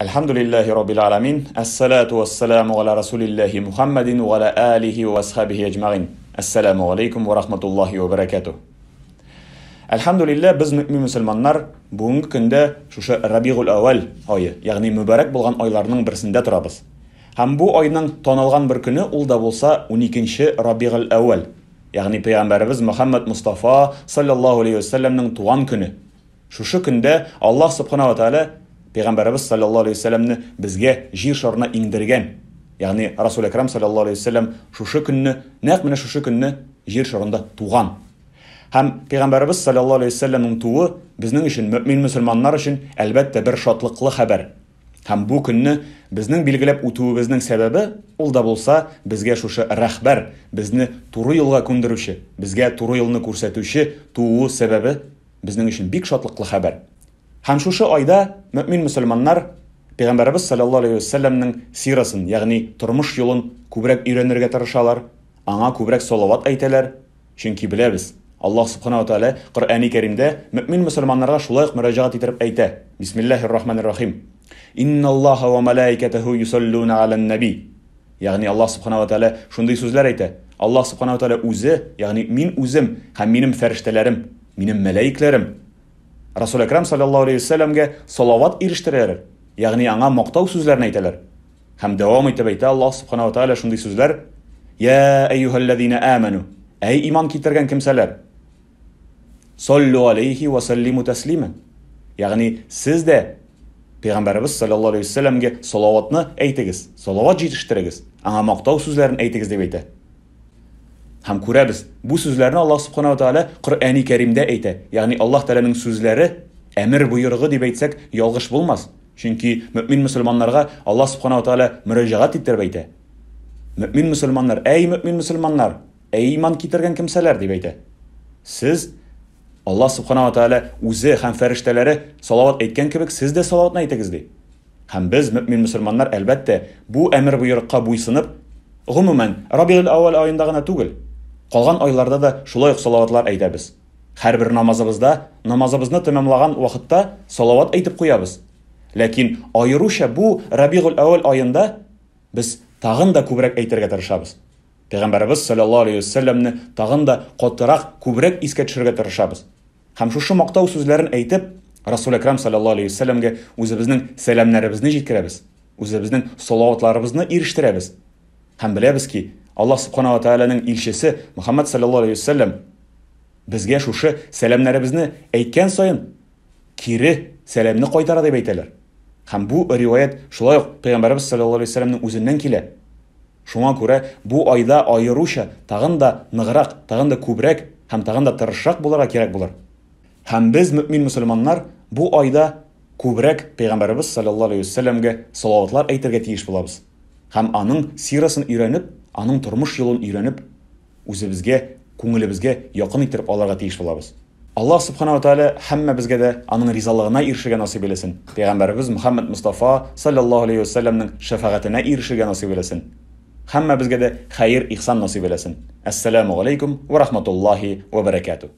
Әлхәмдүлилләһи раббил аламин, әссалату вәссәламу галя расулилләһи Мухаммадин ва галя алихи ва асхабихи әҗмәгыйн. Әссәламу алейкум ва рахматуллаһи ва бәрәкәтүһ. Әлхәмдүлилләһ, без мөэмин мөселманнар бүгенге көндә шушы Рабигуль әүвәл ае, ягъни мөбарәк булган айларның берсендә торабыз. Һәм бу айның танылган бер көне ул да булса уникенче Рабигуль әүвәл, ягъни пәйгамбәребез Мөхәммәд Мостафа салләллаһу алейһи ва сәлләмнең туган көне. Шушы көндә Аллаһ Субхана ва Тәгалә Пәйгамбәребез салләллаһу алейһи ва сәлләмне безгә җир шарына иңдергән. Ягъни Расул Әкрам салләллаһу алейһи ва сәлләм шушы көнне, нәкъ менә шушы көнне җир шарында туган. Һәм Пәйгамбәребез салләллаһу алейһи ва сәлләмнең тууы безнең өчен, мөэмин мөселманнар өчен, әлбәттә, бер шатлыклы хәбәр. Һәм бу көнне безнең билгеләп үтүебезнең сәбәбе, ул да булса, безгә шушы рәхбәр, безне туры юлга күндерүче, безгә туры юлны күрсәтүче тууы сәбәбе безнең өчен бик шатлыклы хәбәр. Һәм шушы айда мөэмин мөселманнар Пәйгамбәребез салләллаһу алейһи ва сәлләмнең сирасын, ягъни тормыш юлын күбрәк өйрәнергә тырышалар, аңа күбрәк салават әйтәләр, чөнки беләбез, Аллаһ Субхана ва Тәгалә Коръәни Кәримдә мөэмин мөселманнарга шулай ук мөрәҗәгать иттереп әйтә, Бисмиллаһир-рахманир-рахим. Инналлаһа ва малаикатаху юсаллуна алан наби. Ягъни Аллаһ Субхана ва Тәгалә шундый сүзләр әйтә. Аллаһ Субхана ва Тәгалә үзе, ягъни мин үзем һәм минем фәрештәләрем, минем мәләикләрем Расул Әкрам саллаллаһу алейһи ва сәлләмгә салават ирештерәләр, ягъни аңа мактау сүзләрен әйтәләр. Һәм дәвам итеп әйтә Аллаһ Субхана ва Тәгалә шундый сүзләр: Я әйюһәлләзина аману, әй иман китергән кемсәләр, саллю алейхи ва саллиму таслима. Ягъни сез дә Пәйгамбәребез саллаллаһу алейһи ва сәлләмгә салаватны әйтегез, салават җитештерегез, аңа мактау сүзләрен әйтегез дип әйтә. Һәм күрәбез, бу сүзләрне Аллаһ Субхана ва Тәгалә Коръәни Кәримдә әйтә. Ягъни Аллаһ Тәгаләнең сүзләре әмер боерыгы дип әйтсәк, ялгыш булмас. Чөнки мөэмин мөселманнарга Аллаһ Субхана ва Тәгалә мөрәҗәгать иттереп әйтә. Мөэмин мөселманнар, әй мөэмин мөселманнар, әй иман китергән кемсәләр дип әйтә. Сез Аллаһ Субхана ва Тәгалә үзе һәм фәрештәләре салават әйткән кебек, сез дә салаватны әйтегез ди. Һәм без, мөэмин мөселманнар, әлбәттә, бу әмер-боерыкка буйсынып, гомумән, Рабигыль әүвәл аенда гына түгел, калган айларда да шулай ук салаватлар әйтәбез. Һәрбер намазыбызда, намазыбызны тәмамлаган вакытта салават әйтеп куябыз. Ләкин аеруча бу Рабигуль әүвәл аенда без тагын да күбрәк әйтергә тырышабыз. Пәйгамбәребез саллаллаһу алейһи ва сәлләмне тагын да катырак, күбрәк искә төшерергә тырышабыз. Һәм шушы мактау сүзләрен әйтеп, Расул Әкрам саллаллаһу алейһи ва сәлләмгә үзебезнең сәламнәребезне җиткерәбез, үзебезнең салаватларыбызны ирештерәбез. Һәм беләбез ки, Аллаһ Субхана ва Тәгаләнең илчесе Мөхәммәд саллаллаһу алейһи ва сәлләм безгә шушы сәламнәребезне әйткән саен кире сәламне кайтара дип әйтәләр. Һәм бу риваять шулай ук Пәйгамбәребез саллаллаһу алейһи ва сәлләмнең үзеннән килә. Шуңа күрә бу айда аеруча тагын да ныграк, тагын да күбрәк һәм тагын да тырышрак булырга кирәк булыр. Һәм без, мөэмин мөселманнар, бу айда күбрәк Пәйгамбәребез саллаллаһу алейһи ва сәлләмгә салаватлар әйтергә тиеш булабыз. Һәм аның сирасын өйрәнеп, аның тормыш юлын өйрәнеп, үзебезгә, күңелебезгә якын иттереп алырга тиеш булабыз. Аллаһ Субхана ва Тәгалә һәммәбезгә дә аның ризалыгына ирешергә насыйп әйләсен. Пәйгамбәребез Мөхәммәд Мостафа саллаллаһу алейһи ва сәлләмнең шәфәгатенә ирешергә насыйп әйләсен. Һәммәбезгә дә хәер-ихсан насыйп әйләсен. Әссәламү галәйкүм ва рахматуллаһи ва бәрәкәтүһ.